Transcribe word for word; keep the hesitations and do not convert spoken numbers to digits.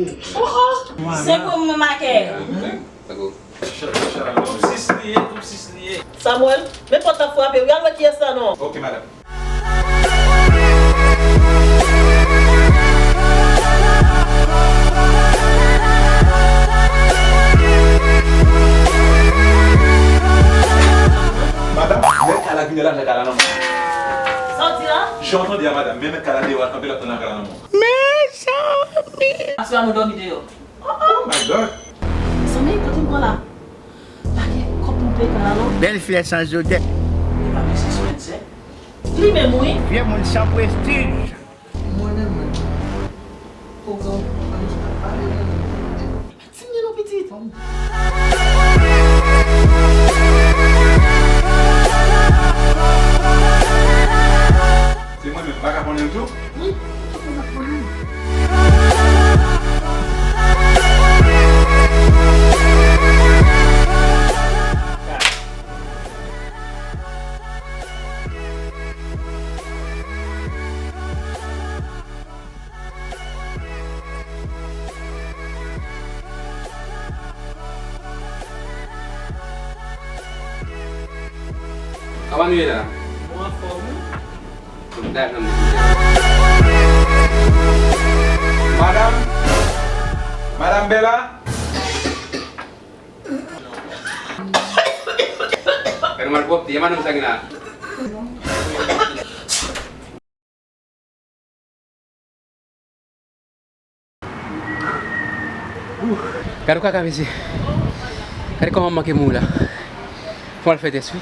Oh, oh. Se pou mwen make. Twoup sis li ye, twoup sis li ye. Samuel, men pòt la frape wi, al wè kiyès la non. Ok, madanm. Madanm, mèt kay la vin la, nan kay la nan mwen. Sa w di la? Jan w tande a, madanm, men mèt kay la deyò, al kanpe, l ap tann nan kay la nan mwen. Mezanmi! Aswè a nou dòmi deyò. Oh my God! Zanmi, kote m pran la? Pa gen kòb pou m peye kay la non. Bèl flè san zodè. Li pa mesye sou ensè. Li menm wi. Vye moun san prestij. Mwen menm menm. Pwogram an nou pa pale menm. Ti m gen non pitit. Se mwen menm, m pa ka konnen l tou? Wi, ou pa ka konnen l. Kòman nou ye la? Mwen anfòm wi. Madanm, madanm Bella. Fè nou malpwòpte, e madanm sa ki la. Gade kaka mesye. Gade kòman m manke mouri la. Fò l fè tès wi.